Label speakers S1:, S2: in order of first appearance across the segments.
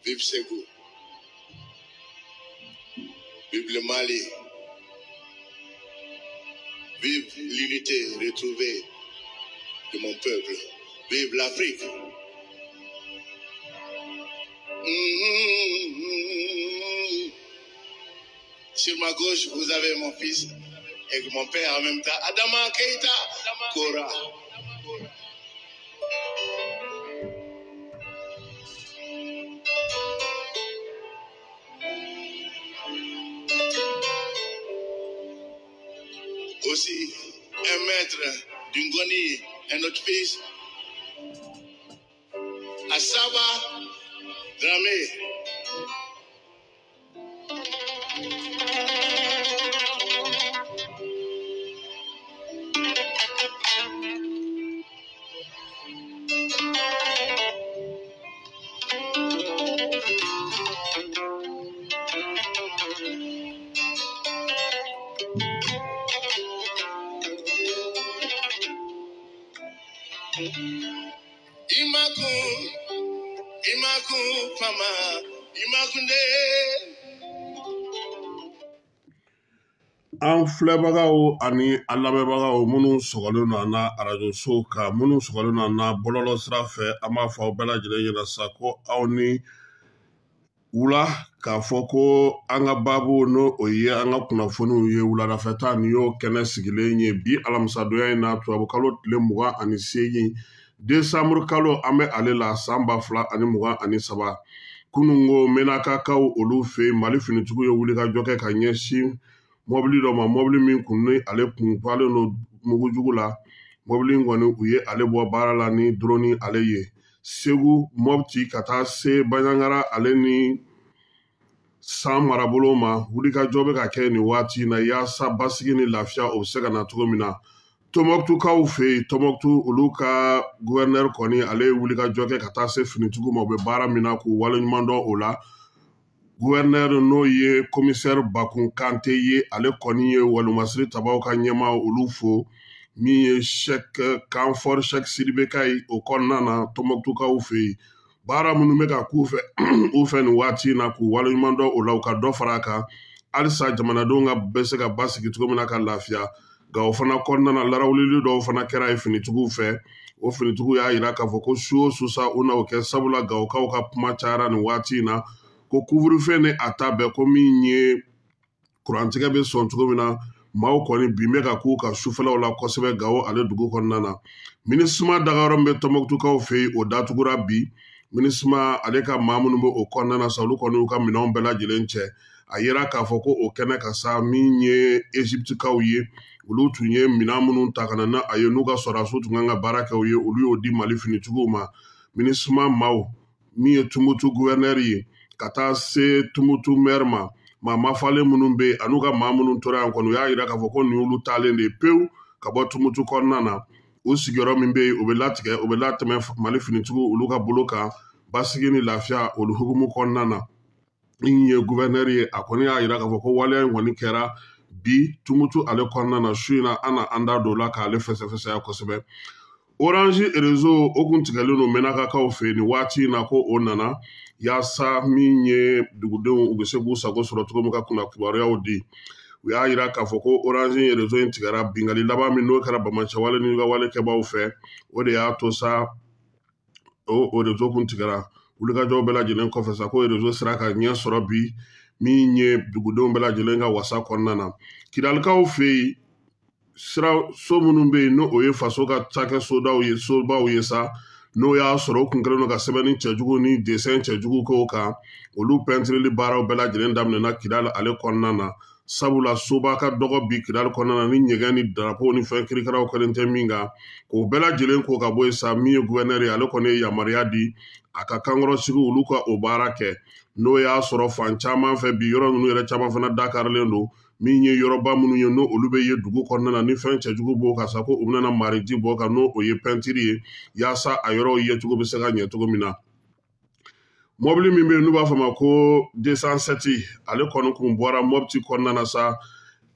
S1: Vive Ségou. Vive le Mali. Vive l'unité retrouvée de mon peuple. Vive l'Afrique. Mmh. Sur ma gauche, vous avez mon fils et mon père en même temps, Adama Keita Kora. Aussi, un maître d'Ungoni, un autre fils, Asaba Dramé. Imakun, Imakun, Fama, Imakunde.
S2: An filɛbagaw ani an lamɛnbagaw minnu sɔgɔlen don an na arajosow kan, minnu sɔgɔlen don an na bɔlɔlɔ sira fɛ, an b'a fɔ aw bɛɛ lajɛlen ɲɛna sa ko aw ni wula, k'a fɔ ko an ka baabu n'o o ye an ka kunnafoniw ye wuladafɛta nin y'o kɛnɛ sigilen ye bi alamisadonya in na, tubabukalo tile 28, desanburu kalo, an bɛ ale la san 2023. Kununko Menakakaw olu fɛ yen, Mali finitigiw ye wulikajɔ kɛ ka ɲɛsin mɔbili dɔ ma, mɔbili min kun ni ale kun falen don mugujugu la. Mɔbili in kɔni, u ye ale bɔ baara la ni drone ale ye. Segu, Mɔpti ka taa se Baɲangara ale ni San marabolo ma, wulikajɔ bɛ ka kɛ nin waati in na yaasa basigi ni lafiya o bɛ se ka na cogo min na. Tɔnbɔkutukaw fɛ yen, Tɔnbɔkutu olu ka guvɛrinɛri kɔni, ale ye wulikajɔ kɛ ka taa se finitigiw ma, u bɛ baara min na, k'u waleɲuman dɔn o la. Guvɛrinɛri n'o ye komisɛri Bakun Kante ye, ale kɔni ye walemasiri tabaw ka ɲɛmaa olu fo. Min ye Sɛk Kanfɔri Sɛk Sidibeka ye, o kɔnɔna na Tɔnbɔkutukaw fɛ yen, baara minnu bɛ ka k'u fɛ u fɛ nin waati in na, k'u waleɲuman dɔn o la, u ka dɔ fara a kan halisa jamanadenw ka bɛ se ka basigi cogo min na ka lafiya. Nka o fana kɔnɔna na, larawulili dɔw fana kɛra yen finitigiw fɛ. O finitigiw y'a yira k'a fɔ ko su o su sa, u na o kɛ, sabula Gawokaw ka kuma cayara nin waati in na ko couvre-feu ni a ta bɛɛ, ko min ye kurantigɛ bɛ sɔn cogo min na, maaw kɔni bin bɛ ka k'u ka sufɛlaw la kosɛbɛ Gawo ale dugu kɔnɔna na. Minisima dagayɔrɔ min bɛ Tɔnbɔkutukaw fɛ yen, o datugura bi. Minisima ale ka maa minnu bɛ o kɔnɔna na sa, olu kɔni y'u ka minɛnw bɛɛ lajɛlen cɛ. A yira k'a fɔ ko o kɛnɛ ka sa, min ye Egyptikaw ye, olu tun ye minɛn minnu ta ka na n'a ye, n'u ka sɔrɔdasiw tun kan ka baara kɛ u ye, olu y'o di Mali finitigiw ma. Minisima maaw, min ye Tumutu guvɛrinɛri ye ka taa se Tumutu mɛri ma, maa mafalen minnu bɛ yen an'u ka maa minnu tora yan kɔni, u y'a yira k'a fɔ ko nin y'olu taalen de ye pewu ka bɔ Tumutu kɔnɔna na. U sigiyɔrɔ min bɛ yen, o bɛ latigɛ, o bɛ latɛmɛ Mali finitigiw olu ka bolo kan, basigi ni lafiya olu hukumu kɔnɔna na. Min ye guvɛrinɛri ye, a kɔni y'a yira k'a fɔ ko waleya in kɔni kɛra bi Tumutu ale kɔnɔna na su in na. An na an da don o la k'ale fɛsɛfɛsɛya kosɛbɛ. Orange réseau o kun tigɛlen don Menakakaw fɛ yen nin waati in na, ko o nana yaasa min ye dugudenw u bɛ se k'u sago sɔrɔ cogo min ka kunna kibaruyaw di. U y'a yira k'a fɔ ko Orange réseau in tigɛra binkanni laban min n'o kɛra bamacɛwale ni wale kɛbaaw fɛ, o de y'a to sa o réseau kun tigɛra. Wulikajɔw bɛɛ lajɛlen kɔfɛ sa, ko réseau sera ka ɲɛ sɔrɔ bi, min ye dugudenw bɛɛ lajɛlen ka wasa kɔnɔna na. Kidalikaw fɛ yen, sira so minnu bɛ yen n'o o ye faso ka cakɛ sodaw ye, sobaw ye sa, n'o y'a sɔrɔ o kun kɛlen don ka sɛbɛnni cɛjugu ni desɛn cɛjugu k'o kan, olu pɛntirili baaraw bɛɛ lajɛlen daminɛna Kidali ale kɔnɔna na. Sabula soba ka dɔgɔ bi Kidali kɔnɔna na ni ɲɛgɛn ni darapo ni fɛn kirikaraw kɛlen tɛ min kan, k'o bɛɛ lajɛlen ko ka bɔ yen sa. Min ye guvɛnɛri ye, ale kɔni ye yamaruya di a ka kankɔrɔsigi olu ka o baara kɛ. N'o y'a sɔrɔ fan caman fɛ bi, yɔrɔ ninnu yɛrɛ caman fana dakarilen don. Min ye yɔrɔba minnu ye n'o olu bɛ ye dugu kɔnɔna na ni fɛn cɛjugu b'o kan sa, ko u bɛna mariji bɔ kan, n'o o ye pɛntiri ye, yaasa a yɔrɔw yecogo bɛ se ka ɲɛ cogo min na. Mɔbili min bɛ yen n'u b'a fɔ a ma ko 207, ale kɔni kun bɔra Mɔpti kɔnɔna na sa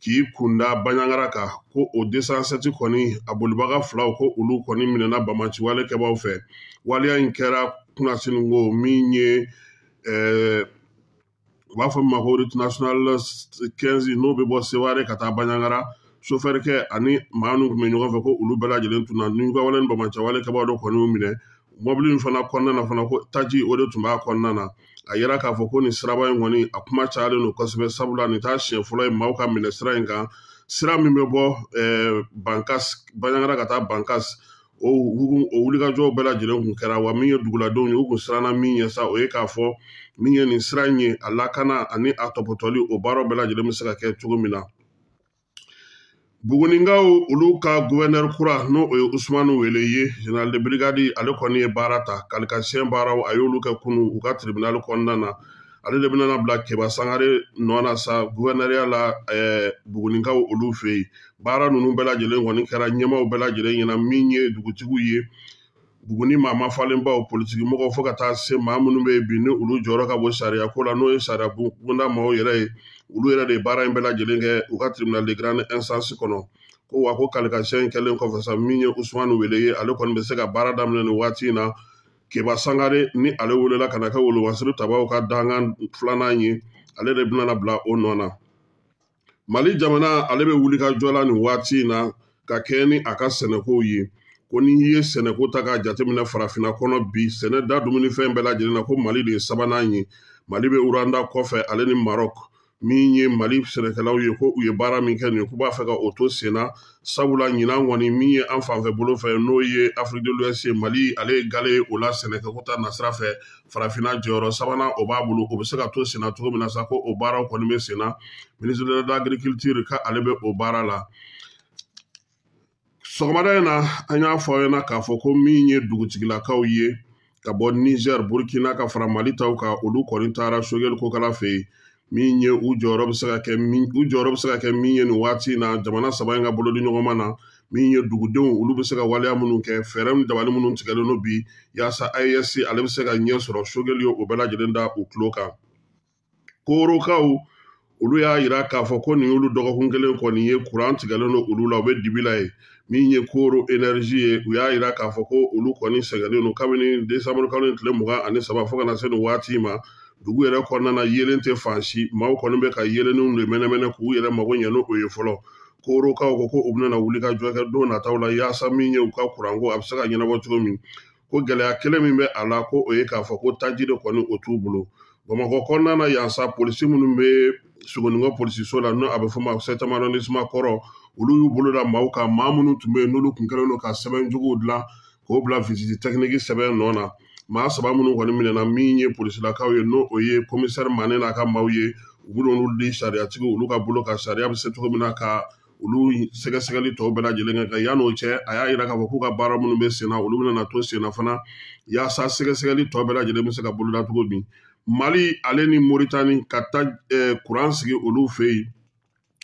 S2: k'i kunda Baɲangara kan, ko o 207 kɔni a bolibaga filaw, ko olu kɔni minɛna bamaciwale kɛbaaw fɛ. Waleya in kɛra kunasini ko min ye U b'a fɔ min ma ko route nationale 15, n'o bɛ bɔ Seware ka taa Bandiagara, sofɛrikɛ ani maa minnu tun bɛ ɲɔgɔn fɛ, ko olu bɛɛ lajɛlen tunna. Ni ka wale ni bamacɛwale kɛbaga dɔ kɔni y'u minɛ mɔbili in fana kɔnɔna na fana, ko taji o de tun b'a kɔnɔna na. A yira k'a fɔ ko nin siraba in kɔni, a kuma cayalen don kosɛbɛ, sabula nin t'a siɲɛ fɔlɔ ye maaw ka minɛ sira in kan. Sira min bɛ bɔ Bankas, Bandiagara ka taa Bankas, o wulikajɔw bɛɛ lajɛlen kun kɛra. Wa min ye duguladenw ye, u kun siranna min ɲɛ sa, o ye k'a fɔ min ye nin sira in ye, a lakana ani a tɔpɔtɔli, o baaraw bɛɛ lajɛlen bɛ se ka kɛ cogo min na. Buguninkaw olu ka gouverneur kura, n'o o ye Usumani Wele ye, général de brigade, ale kɔni ye baara ta kalikasiyɛn baaraw, a y'olu kɛ kunu u ka tribunal kɔnɔna na. Ale de bɛna bila Keba Sangare nɔ na sa gouverneuriya la Buguninkaw olu fɛ yen. Baara ninnu bɛɛ lajɛlen kɔni kɛra ɲɛmaaw bɛɛ lajɛlen ɲɛna, min ye dugutigiw ye, Buguni maa mafalenbaw, politiki mɔgɔw, fo ka taa se maa minnu bɛ yen bi ni olu jɔyɔrɔ ka bon sariya ko la, n'o ye sariya bonda maaw yɛrɛ ye. Olu yɛrɛ de ye baara in bɛɛ lajɛlen kɛ u ka tribunal de grande instance kɔnɔ. Ko wa ko kalikasiyɛn in kɛlen kɔfɛ sa, min ye Usumani Wele ye, ale kɔni bɛ se ka baara daminɛ nin waati in na. Keba Sangare ni ale welela ka na kɛ Wolomasiri tabaw ka dankan filanan ye, ale de bɛna bila o nɔ na. Mali jamana, ale bɛ wuli ka jɔ la nin waati in na ka kɛɲɛ ni a ka sɛnɛkow ye. Ko n'i ye sɛnɛko ta k'a jateminɛ farafinna kɔnɔ bi, sɛnɛ da dumunifɛn bɛɛ lajɛlen na, ko Mali de ye sabanan ye. Mali bɛ Rwanda kɔfɛ, ale ni Maroc. Min ye Mali sɛnɛkɛlaw ye, ko u ye baara min kɛ nin ye, k'u b'a fɛ ka o to sen na, sabula ɲinan kɔni, min ye an fanfɛ bolo fɛ, n'o ye Afrique de l'Ouest ye, Mali ale ye gale ye o la sɛnɛkɛko ta nasira fɛ. Farafinna jɔyɔrɔ sabanan o b'a bolo, o bɛ se ka to sen na cogo min na sa, ko o baaraw kɔni bɛ sen na. Ministre de l'Agriculture ka ale bɛ o baara la. Sɔgɔmada in na, an y'a fɔ aw ɲɛna k'a fɔ ko min ye dugutigilakaw ye ka bɔ Niger, Burkina, ka fara Mali taw kan, olu kɔni taara Sogɛli Kokala fɛ yen. Min ye u jɔyɔrɔ bɛ se ka kɛ min, u jɔyɔrɔ bɛ se ka kɛ min ye nin waati in na jamana saba in ka bolodi ɲɔgɔnma na, min ye dugudenw olu bɛ se ka waleya minnu kɛ, fɛɛrɛ min dabali minnu tigɛlen don bi yaasa AES ale bɛ se ka ɲɛ sɔrɔ, Sogɛli ye o bɛɛ lajɛlen da u tulo kan. Korokaw olu y'a yira k'a fɔ ko nin y'olu dɔgɔkun kelen kɔni ye, kuran tigɛlen don olu la, u bɛ dibi la ye. Min ye Koro énergie ye, u y'a yira k'a fɔ ko olu kɔni sɛgɛnnen don kabini décembre kalo tile 23 fo ka na se nin waati ma. Dugu yɛrɛ kɔnɔna na, yeelen tɛ fan si, maaw kɔni bɛ ka yeelenninw de mɛnɛmɛnɛ k'u yɛrɛ mago ɲɛ n'o ye fɔlɔ. Korokaw ko ko u bɛna wuli ka jɔ kɛ don nataw la yaasa min ye u ka kuranko a bɛ se ka ɲɛnabɔ cogo min. Ko gɛlɛya kelen min bɛ a la, ko o ye k'a fɔ ko taji de kɔni o t'u bolo. Bamakɔ kɔnɔna na yan sa, polisi minnu bɛ Sogonikɔ polisiso la, n'o a bɛ fɔ ma septième arrondissement kɔrɔ, olu y'u bolo da maaw kan, maa minnu tun bɛ yen n'olu tun kɛlen don ka sɛbɛn juguw dilan k'o bila visite technique sɛbɛn nɔ na. Maa saba minnu kɔni minɛna, min ye polisilakaw ye, n'o o ye commissaire Mane n'a ka maaw ye, u bɛna olu di sariyatigiw olu ka bolo kan, sariya bɛ se cogo min na ka olu sɛgɛsɛgɛli tɔw bɛɛ lajɛlen kɛ. Nka yann'o cɛ, a y'a yira k'a fɔ k'u ka baara minnu bɛ sen na, olu bɛna na to sen na fana yaasa sɛgɛsɛgɛli tɔ bɛɛ lajɛlen bɛ se ka boloda cogo min. Mali ale ni Moritani ka taa kuran sigi olu fɛ yen,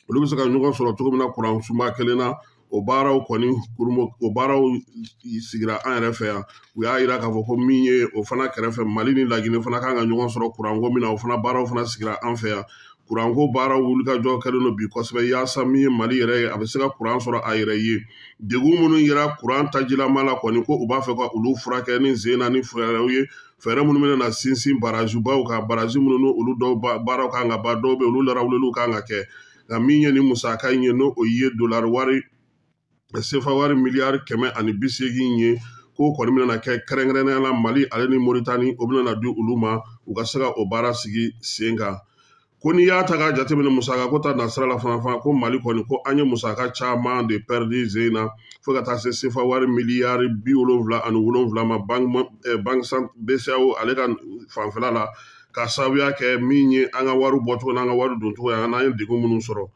S2: olu bɛ se ka ɲɔgɔn sɔrɔ cogo min na kuran sunba kelen na, o baaraw kɔni o baaraw sigira an yɛrɛ fɛ yan. U y'a yira k'a fɔ ko min ye o fana kɛrɛfɛ, Mali ni Laginɛ fana kan ka ɲɔgɔn sɔrɔ kuranko min na, o fana baaraw fana sigira an fɛ yan. Kuranko baaraw wulikajɔ kɛlen don bi kosɛbɛ yaasa min ye Mali yɛrɛ ye, a bɛ se ka kuran sɔrɔ a yɛrɛ ye. Degun minnu yera kuran tajilama la kɔni, ko u b'a fɛ ka olu furakɛ ni sen na ni fɛɛrɛw ye, fɛɛrɛ minnu bɛna na sinsin barazibaw kan, barazi minnu n'olu dɔw baaraw kan ka ban, dɔw bɛ olu larawuleliw kan ka kɛ. Nka min ye nin musaka in ye, n'o o ye dolari wari, sefa wari miliyari 180 ye, k'o kɔni bɛna kɛ kɛrɛnkɛrɛnnenya la Mali ale ni Moritani, o bɛna di olu ma u ka se ka o baara sigi sen kan. Ko n'i y'a ta k'a jateminɛ musaka ko ta nasira la fana, ko Mali kɔni, ko an ye musaka caman de pɛridi zen na fo ka taa se sefa wari miliyari 77 ma banque BCEAO ale ka fanfɛla la, ka sababuya kɛ min ye an ka wari bɔcogo n'an ka wari doncogo ye, an ye degun minnu sɔrɔ.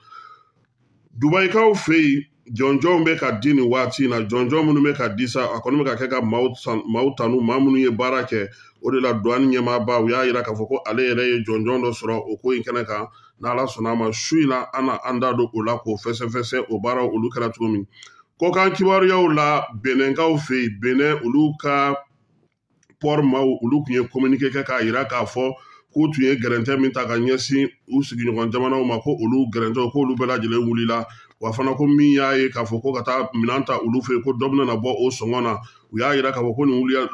S2: Dubayikaw fɛ yen, jɔnjɔnw bɛ ka di nin waati in na. Jɔnjɔn minnu bɛ ka di sa, a kɔni bɛ ka kɛ ka maaw tanu, maa minnu ye baara kɛ. O de la douane ɲɛmaaba, u y'a yira k'a fɔ ko ale yɛrɛ ye jɔnjɔn dɔ sɔrɔ o ko in kɛnɛ kan. N'Ala sɔnna a ma, su in na an na an da don o la k'o fɛsɛfɛsɛ, o baaraw olu kɛra cogo min. Kɔkan kibaruyaw la, Benɛnkaw fɛ yen, Benɛn olu ka port maaw, olu tun ye communiqué kɛ k'a yira k'a fɔ k'u tun ye gɛrɛntɛ min ta ka ɲɛsin u sigiɲɔgɔn jamanaw ma, ko olu gɛrɛntɛw, k'olu bɛɛ lajɛlen wulila. Wa fana ko min y'a ye k'a fɔ ko ka taa minɛn ta olu fɛ yen, ko dɔ bɛna bɔ o sɔngɔ na. U y'a yira k'a fɔ ko nin wuliya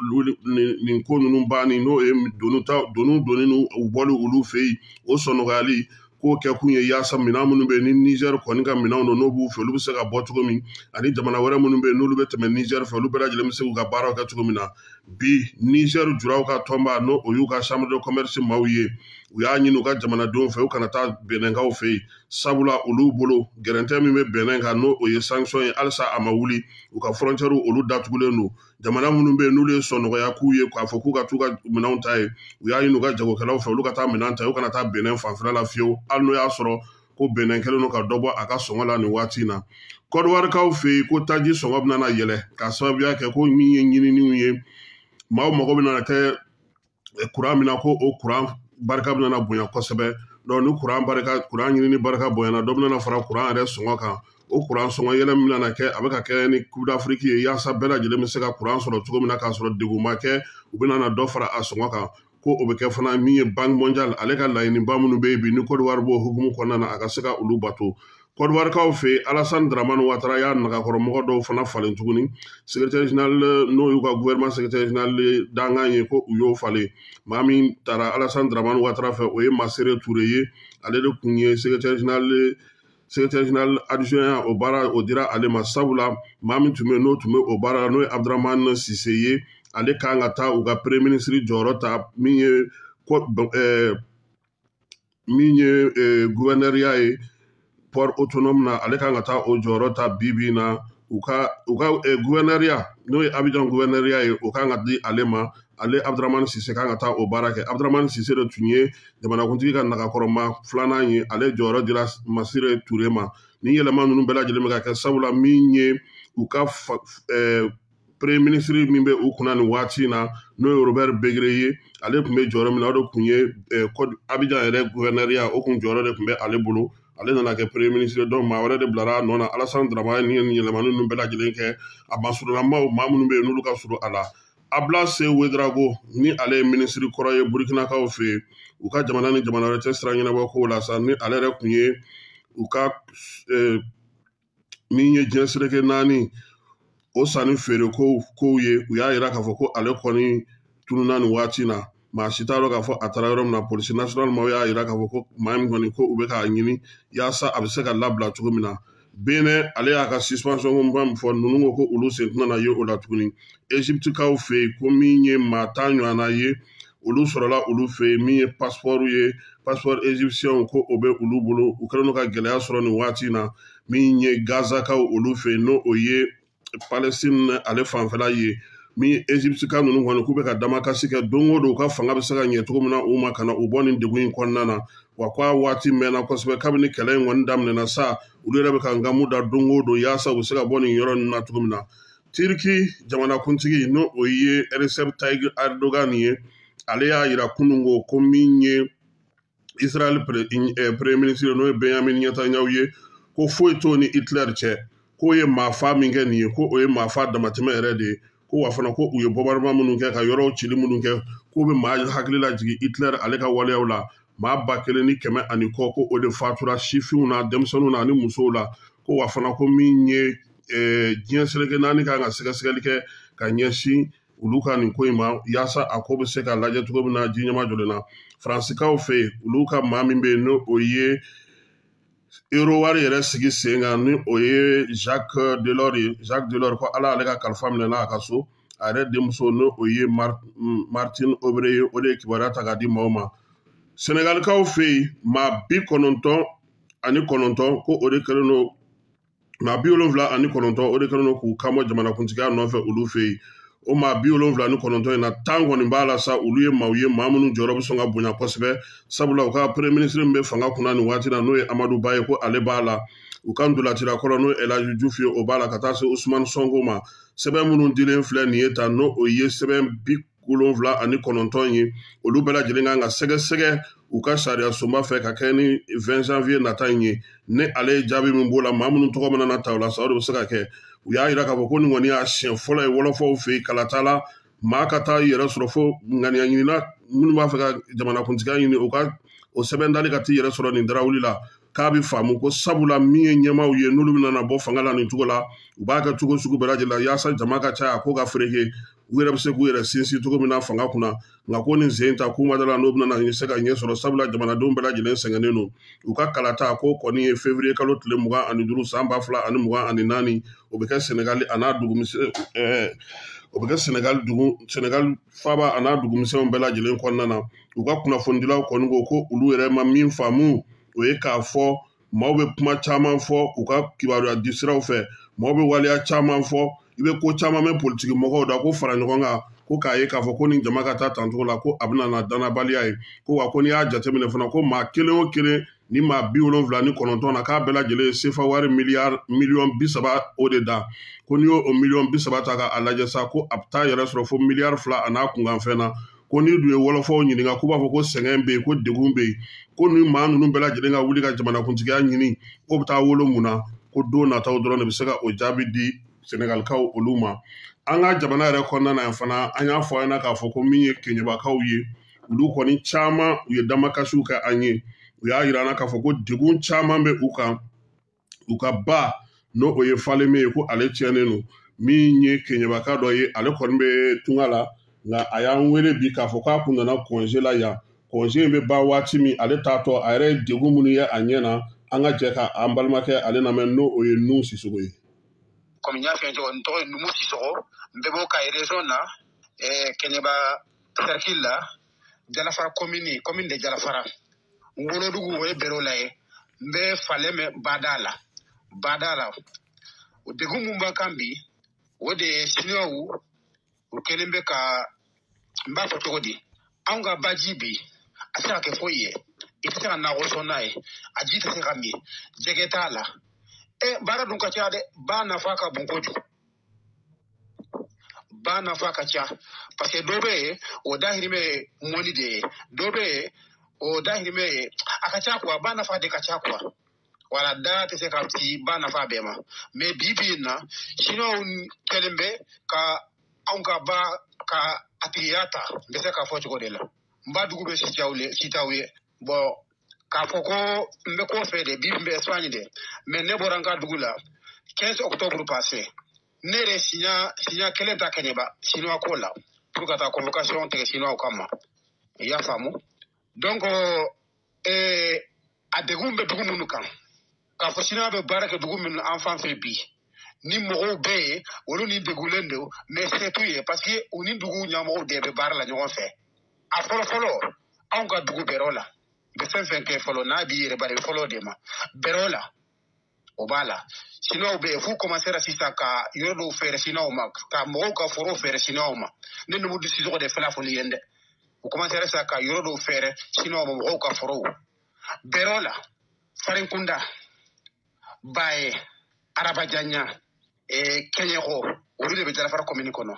S2: nin ko ninnu banni, n'o ye doni ta doni doni u bɔli olu fɛ yen, o sɔnɔgɔyali k'o kɛ kun ye yaasa minɛn minnu bɛ yen ni Niger kɔni ka minɛnw don, n'o b'u fɛ, olu bɛ se ka bɔ cogo min, ani jamana wɛrɛ minnu bɛ yen n'olu bɛ tɛmɛ Niger fɛ, olu bɛɛ lajɛlen bɛ se k'u ka baaraw kɛ cogo min na. Bi Niger juraw ka tɔnba, n'o o y'u ka chambre de commerce maaw ye, u y'a ɲini u ka jamanadenw fɛ u kana taa Benɛnkaw fɛ yen, sabula olu bolo gɛrɛntɛ min bɛ Benɛn kan, n'o o ye sanction ye, halisa a ma wuli. U ka frontière olu datugulen don. Jamana minnu bɛ yen n'olu ye sɔnɔgɔya k'u ye k'a fɔ k'u ka t'u ka minɛnw ta yen, u y'a ɲini u ka jagokɛlaw fɛ olu ka taa minɛn ta, u kana taa Benɛn fanfɛla la fiyewu, hali n'o y'a sɔrɔ ko Benɛn kɛlen don ka dɔ bɔ a ka sɔngɔ la nin waati in na. Kɔdiwarikaw fɛ yen, ko taji sɔngɔ bɛna yɛlɛ k'a sababuya kɛ ko min ye ɲininiw ye, maaw mago bɛna kɛ kuran min na, ko o kuran barika bɛna bonya kosɛbɛ. Donc ni kuran barika, kuran ɲinini barika bonyana, dɔ bɛna fara kuran yɛrɛ sɔngɔ kan. O kuran sɔngɔ yɛlɛ min bɛna kɛ, a bɛ ka kɛ ni Coupe d'Afrique ye, yaasa bɛɛ lajɛlen bɛ se ka kuran sɔrɔ cogo min na k'a sɔrɔ degun ma kɛ, u bɛna na dɔ fara a sɔngɔ kan. Ko o bɛ kɛ fana min ye Banque mondiale ale ka laɲiniba minnu bɛ yen bi, ni Côte d'Ivoire b'o hukumu kɔnɔna na, a ka se ka olu bato. Côte d'Ivoirekaw fɛ yen, Alassane Dramane Ouattara y'a nagakɔrɔmɔgɔ dɔw fana falen tuguni. Secrétaire général, n'o y'u ka gouvernement secrétaire général dankan ye, ko u y'o falen. Maa min taara Alassane Dramane Ouattara fɛ, o ye Masséré Touré ye. Ale de kun ye secrétaire général adjoint. O baara o dira ale ma, sabula maa min tun bɛ yen n'o tun bɛ o baara la, n'o ye Abdramane Cissé ye, ale kan ka taa u ka premier ministre jɔyɔrɔ ta, min ye gouverneur ye port autonome na, ale kan ka taa o jɔyɔrɔ ta. Bi bi in na, u ka gouverneur, n'o ye Abidjan gouverneur ye, o kan ka di ale ma. Ale Abdramane Cissé kan ka taa o baara kɛ. Abdramane Cissé de tun ye jamanakuntigi ka nagakɔrɔma filanan ye, ale jɔyɔrɔ dira Massiré Touré ma. Nin yɛlɛma ninnu bɛɛ lajɛlen bɛ ka kɛ sabula min ye u ka premier ministre min bɛ u kunna nin waati in na, n'o ye Robert Begré ye, ale tun bɛ jɔyɔrɔ min na, o de tun ye Abidjan yɛrɛ gouverneur, o kun jɔyɔrɔ de tun bɛ ale bolo. Ale nana kɛ premier ministre, donc maa wɛrɛ de bilara a nɔ na. Alassane Dramane ni nin yɛlɛmani ninnu bɛɛ lajɛlen kɛ, a masurunnamaw, maa minnu bɛ yen n'olu ka surun a la. Ablaye Ouédraogo, ni ale ye minisiri kɔrɔ ye Burkinakaw fɛ yen, u ka jamana ni jamana wɛrɛ cɛ sira ɲɛnabɔ kow la sa, ni ale yɛrɛ tun ye u ka min ye diɲɛ seleke naani o sanni feere kow ye, u y'a yira k'a fɔ ko ale kɔni tununna nin waati in na. Maa si t'a dɔn k'a fɔ a taara yɔrɔ min na. Police nationale maaw y'a yira k'a fɔ ko maa min kɔni, ko u bɛ k'a ɲini yaasa a bɛ se ka labila cogo min na. Benin, ale y'a ka suspension ko min fɔ, ninnu ko ko olu sen tɛna ye o la tuguni. Egyptekaw fɛ yen, ko min ye maa 10 ɲɔgɔnna ye, olu sɔrɔla olu fɛ yen, min ye passeport ye, passeport égyptien, ko o bɛ olu bolo. U kɛlen don ka gɛlɛya sɔrɔ nin waati in na. Min ye Gazakaw olu fɛ yen, n'o o ye Palestine ale fanfɛla ye, min Egypte ka ninnu kɔni, k'u bɛ ka damakasi kɛ don o don, u ka fanga bɛ se ka ɲɛ cogo min na u ma, ka na u bɔ nin degun in kɔnɔna na. Wa k'a waati mɛnna kosɛbɛ kabini kɛlɛ in kɔni daminɛna sa, olu yɛrɛ bɛ ka nkamu da don o don yaasa u bɛ se ka bɔ nin yɔrɔ ninnu na cogo min na. Turki jamanakuntigi, n'o o ye Recep Tayyip Erdogan ye, ale y'a yira kunun ko min ye Israël premier ministre, n'o ye Benjamin Netanyahu ye, ko foyi t'o ni Hitler cɛ, k'o ye maafa min kɛ nin ye, ko o ye maafa damatɛmɛ yɛrɛ de ye. Ko wa fana, ko u ye bombardement minnu kɛ, ka yɔrɔw cili minnu kɛ, k'o bɛ maa hakili lajigin Hitler ale ka waleyaw la. Maa 1100 ani kɔ, ko o de fatura sifinw na, denmisɛnninw na ani musow la. Ko wa fana, ko min ye diɲɛ seleke naani kan ka sɛgɛsɛgɛli kɛ ka ɲɛsin olu ka nin ko in ma, yaasa a ko bɛ se ka lajɛ cogo min na ji ɲɛma jɔlen na. Faransikaw fɛ yen, olu ka maa min bɛ yen, n'o o ye euro wari yɛrɛ sigi sen kan, ni o ye Jacques Delors ye, Jacques Delors, ko Ala ale ka kalifa minɛ n'a ka so, a yɛrɛ denmuso, n'o o ye Martine Aubry ye, o de ye kibaruya ta k'a di maaw ma. Senegalikaw fɛ yen, maa 99, ko o de kɛlen don, maa 79, o de kɛlen don k'u kanbɔ jamanakuntigiya nɔfɛ olu fɛ yen. O maa 79 in na, 10 kɔni b'a la sa, olu ye maaw ye, maa minnu jɔyɔrɔ bɛ sɔn ka bonya kosɛbɛ, sabula u ka premier ministre min bɛ fanga kunna nin waati la, n'o ye Amadou Ba ye, ko ale b'a la. U ka ntolacila kɔrɔ, n'o ye El Hadji Diouf ye, o b'a la, ka taa se Ousmane Sonko ma. Sɛbɛn minnu dilen filɛ nin ye tan, n'o o ye sɛbɛn 79 ye, olu bɛɛ lajɛlen kan ka sɛgɛsɛgɛ u ka sariya sunba fɛ ka kɛ ni 20 janvier nata in ye. Ni ale ye jaabi min b'o la, maa minnu tɔgɔ mana na ta o la sa, o de bɛ se ka kɛ. U y'a yira k'a fɔ ko nin kɔni y'a siɲɛ fɔlɔ ye wɔlɔfɔw fɛ yen, kalata la maa ka taa i yɛrɛ sɔrɔ fo ŋaniya ɲinina minnu b'a fɛ ka jamanakuntigiya ɲini, u ka o sɛbɛn dali ka t'i yɛrɛ sɔrɔ nin darawuli la. K'a bɛ faamu ko sabula min ye ɲɛmaaw ye n'olu bɛna na bɔ fanga la nin cogo la, u b'a kɛ cogo sugu bɛɛ lajɛlen la yaasa jama ka caya, ko ka fereke, u yɛrɛ bɛ se k'u yɛrɛ sinsin cogo min na fanga kunna. Nka ko nin sen ta k'u ma da la n'o bɛna na se ka ɲɛ sɔrɔ, sabula jamanadenw bɛɛ lajɛlen sɛgɛnnen don. U ka kalata ko kɔni ye février kalo tile 25 san 2024, o bɛ kɛ Senegali a n'a dugumisɛn, o bɛ kɛ Senegali dugu, Senegali faaba a n'a dugumisɛnw bɛɛ lajɛlen kɔnɔna na. U ka kunnafonidilaw kɔni ko ko olu yɛrɛ ma min faamu, o ye k'a fɔ maaw bɛ kuma caman fɔ u ka kibaruya di siraw fɛ, maaw bɛ waleya caman fɔ, i bɛ ko caman mɛn politiki mɔgɔw da ko fara ɲɔgɔn kan, ko k'a ye k'a fɔ ko nin jama ka taa tancogo la, ko a bɛna na danabaliya ye. Ko wa ko n'i y'a jateminɛ fana, ko maa kelen o kelen ni maa 79 na, k'a bɛɛ lajɛlen ye sefa wari miliyari miliyɔn 30 o de da. Ko n'i y'o miliyɔn 30 ta k'a lajɛ sa, ko a bɛ taa yɛrɛ sɔrɔ fo miliyari 2 a n'a kunkanfɛn na. Ko n'i dun ye wɔlɔfɔw ɲininka, k'u b'a fɔ ko sɛgɛn bɛ yen, ko degun bɛ yen, ko ni maa ninnu bɛɛ lajɛlen ka wuli ka jamanakuntigiya ɲini, k'o bɛ taa wolo mun na? Ko don nataw dɔrɔn de bɛ se ka o jaabi di Senegalikaw olu ma. An ka jamana yɛrɛ kɔnɔna na yan fana, an y'a fɔ an ɲɛna k'a fɔ ko min ye Keɲebakaw ye, olu kɔni caman u ye damakasiw kɛ an ye. U y'a yira an na k'a fɔ ko degun caman bɛ u kan, u ka ba n'o o ye Faleme ye, ko ale tiɲɛnen don. Min ye Keɲebaka dɔ ye, ale kɔni bɛ tunga la, nka a y'an wele bi k'a fɔ k'a kun nana congé la yan. Congé in bɛ ban waati min, ale taatɔ a yɛrɛ ye degun minnu ye a ɲɛ na, an ka jɛ ka an balimakɛ ale lamɛn, n'o o ye Nuhu Sisoko ye.
S1: Komi n y'a f'i ye cogo, n tɔgɔ ye Nuhu Sisoko, n bɛ bɔ Kayi région na, Kɛɲɛba cercle la, Jalafara commune, commune de Jalafara. N wolodugu o ye Berola ye, n bɛ Faleme bada la, bada la. O degun mun b'an kan bi, o de ye Siniwaw, u kɛlen bɛ ka, n b'a fɔ cogo di, anw ka baji bi, a tɛ se ka kɛ foyi ye, i tɛ se ka nakɔ sɔn n'a ye, a ji tɛ se ka min, jɛgɛ t'a la. Baara dun ka ca dɛ, ba nafa ka bon kojugu, ba nafa ka ca, parce que dɔ bɛ yen o dahirimɛ ye mɔni de ye, dɔ bɛ yen o dahirimɛ ye a ka ca quoi, ba nafa de ka ca quoi. Wala da tɛ se ka ci ba nafa bɛɛ ma. Mais bi bi in na, Siniwaw kɛlen bɛ ka anw ka ba ka a tigiya ta, n bɛ se k'a fɔ cogo de la. N ba dugu bɛ Sitaw ye. Bon, k'a fɔ ko n bɛ kɔfɛ de, bi n bɛ Espagne de, mais ne bɔra n ka dugu la 15 octobre passé, ne yɛrɛ siɲɛ kelen ta Kɛɲɛba Siniwa ko la pour ka taa convocation tigɛ Siniwaw kama, i y'a faamu. Donc a degun bɛ dugu minnu kan, k'a fɔ Siniwa bɛ baara kɛ dugu minnu an fan fɛ bi, ni mɔgɔw bɛ yen olu ni degunlen don, mais se t'u ye parce que u ni dugu ɲɛmɔgɔw de bɛ baara la ɲɔgɔn fɛ. A fɔlɔ fɔlɔ, anw ka dugu bɛrɛw la, i bɛ fɛn fɛn kɛ fɔlɔ n'a b'i yɛrɛ bari fɔlɔ de ma bɛrɛw la, o b'a la. Siniwaw bɛ yen f'u commencera sisan ka yɔrɔ dɔw feere Siniwaw ma, ka mɔgɔw ka forow feere Siniwaw ma. Ne Nuhu Sisoko de filɛ fɔli ye dɛ, u commencera sisan ka yɔrɔ dɔw feere Siniwaw ma, mɔgɔw ka forow bɛrɛw la, Farinkunda, Baye, Arabajanya, Kɛɲɛkɔ, olu de bɛ Jalafara commune kɔnɔ.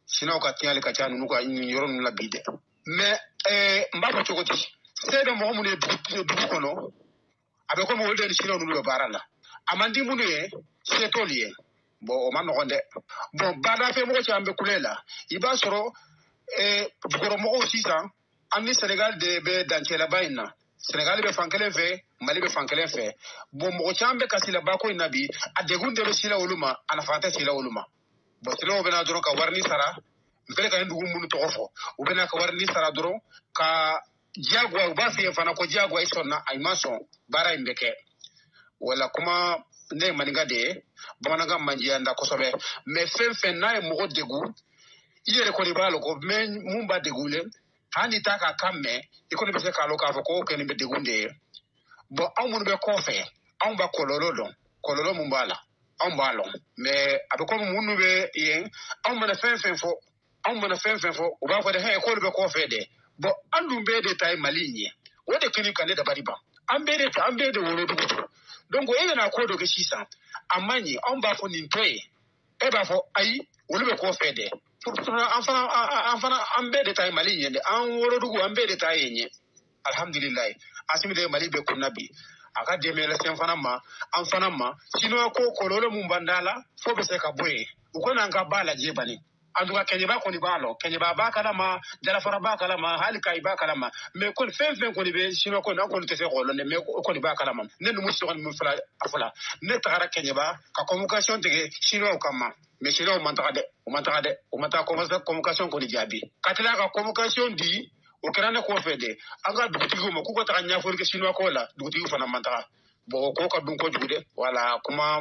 S1: Siniwaw ka tiɲɛli ka ca ninnu ka nin yɔrɔ ninnu la bi dɛ. Mais n b'a fɔ cogo di, se bɛ mɔgɔ minnu ye dugu kɔnɔ, a bɛ komi olu de ni Siniwaw ninnu bɛ baara la. A man di minnu ye, se t'olu ye. Bon, o ma nɔgɔn dɛ. Bon, badafɛ mɔgɔ caman bɛ kule la, i b'a sɔrɔ jukɔrɔmɔgɔw sisan, an ni Senegal de bɛ dancɛlaba in na. Senegal bɛ fan kelen fɛ, Mali bɛ fan kelen fɛ. Bon, mɔgɔ caman bɛ kasi la bako in na bi, a degun de bɛ sila olu ma, a nafa tɛ sila olu ma. Bon, silaw bɛna dɔrɔn ka wari ni sara, n fɛnɛ ka nin dugu minnu tɔgɔ fɔ, u bɛna ka wari ni sara dɔrɔn ka diyagoya, u b'a f'i ye fana ko diyagoya i sɔnna, a ma sɔn, baara in bɛ kɛ. Wala kuma ne ye maninka de ye, bamanankan man diya n da kosɛbɛ, mais fɛn fɛn n'a ye mɔgɔ degun, i yɛrɛ kɔni b'a lɔn ko mun b'a degun le, hali n'i t'a ka kan mɛn, i kɔni bɛ se k'a lɔn k'a fɔ ko kɔni bɛ degun de ye. Bon, anw minnu bɛ kɔfɛ, anw b'a kɔlɔlɔ dɔn, kɔlɔlɔ mun b'a la, anw b'a lɔn. Mais a bɛ komi minnu bɛ yen, anw mana fɛn fɛn fɔ, anw mana fɛn fɛn fɔ, u b'a fɔ dɛ, hɛ, k'olu bɛ kɔfɛ dɛ. Bon, an dun bɛɛ de ta ye Mali in ye, o de kɛlen ka ne dabali ban. An bɛɛ de ta, an bɛɛ de wolodugu don. Donc e bɛna ko dɔ kɛ sisan, a man ɲi, anw b'a fɔ nin to yen, e b'a fɔ ayi, olu bɛ kɔfɛ dɛ. An fana, an fana, an bɛɛ de ta ye Mali in ye dɛ, an wolodugu, an bɛɛ de ta ye yen ye. Alhamdulilayi, Asimi de ye Mali bɛɛ kunna bi, a ka dɛmɛ lase an fana ma, an fana ma. Siniwa ko kɔlɔlɔ mun b'an da la, fo bɛ se ka bɔ yen, u kana an ka ba lajɛ bani. En tout cas Kɛɲɛba kɔni b'a lɔ, Kɛɲɛba b'a kalama, Jalafara b'a kalama, hali Kayi b'a kalama. Mais kɔni fɛn fɛn kɔni bɛ Chinois kɔni, an kɔni tɛ se k'o lɔn dɛ, mais o kɔni b'a kalama. Ne numu sɔgɔni min fila a fɔla, ne tagara Kɛɲɛba ka convocation tigɛ Chinois kama, mais Chinois man taga dɛ, o man taga dɛ, o man taga convocation kɔni jaabi. Ka tila ka convocation di, o kɛra ne kɔfɛ dɛ, an ka dugutigiw ma k'u ka taga ɲɛfɔli kɛ Chinois ko la, dugutigiw fana man taga. Bon, o ko ka dun kojugu dɛ, wala kuma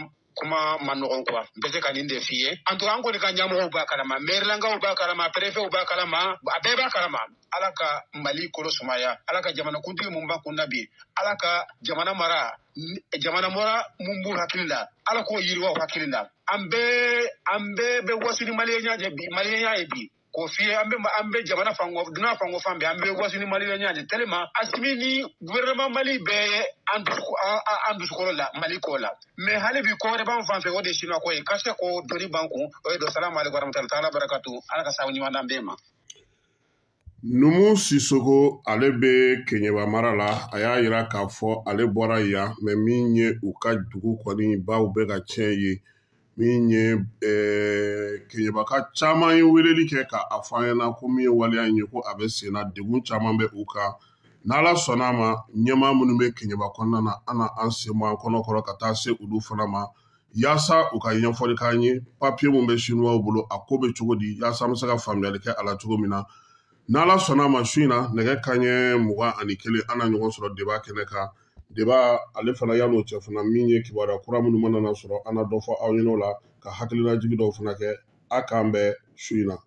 S1: man nɔgɔn quoi. N bɛ se ka nin de f'i ye. En tout cas an kɔni ka ɲɛmɔgɔw b'a kalama, maire-lankaw b'a kalama, préfetw b'a kalama, a bɛɛ b'a kalama. Ala ka Mali kolo sumaya, Ala ka jamanakuntigi mun b'a kunna bi, Ala ka jamana mara, jamana mara mun b'u hakili la, Ala k'o yiriwa u hakili la. An bɛɛ bɛ waso ni maliyɛnya ye bi, maliyɛnya ye bi. K'o f'i ye, an bɛ jamana fango, dunan fango fan bɛɛ, an bɛ waso ni maliyɛnya ye tellement Assimi ni gouvernement Mali bɛɛ ye an dusukolo la Mali ko la. Mais hali bi ko wɛrɛ b'an fan fɛ, o de ye Chinois ko ye. Ka se k'o doni b'an kun, o ye don. Salamu aleykum warahmatulahi taala barakatu. Ala ka sababu ɲuman d'an bɛɛ ma.
S2: Numu Sisoko, ale bɛ Keɲeba mara la, a y'a yira k'a fɔ ale bɔra yan, mais min ye u ka dugu kɔni baw bɛ ka tiɲɛ ye. Min ye Keɲebaka caman ye weleli kɛ k'a fɔ an ɲɛna ko min ye waleya in ye ko a bɛ sen na, degun caman bɛ u kan. N'Ala sɔnna a ma, ɲɛmaa minnu bɛ Keɲeba kɔnɔna na, an na an sen bɔ an kɔnɔ kɔrɔ ka taa se olu fana ma, yaasa u ka ɲɛfɔli k'an ye papiye mun bɛ Chinois bolo, a ko bɛ cogo di, yaasa an bɛ se ka faamuyali kɛ a la cogo min na. N'Ala sɔnna a ma, su in na nɛgɛ kanɲɛ 21, an na ɲɔgɔn sɔrɔ débat kɛnɛ kan. Débat ale fana yan'o cɛ fana, min ye kibaruya kura minnu mana na sɔrɔ, an na dɔ fɔ aw ɲɛna o la, ka hakilinajigi dɔw fana kɛ. A k'an bɛn su in na.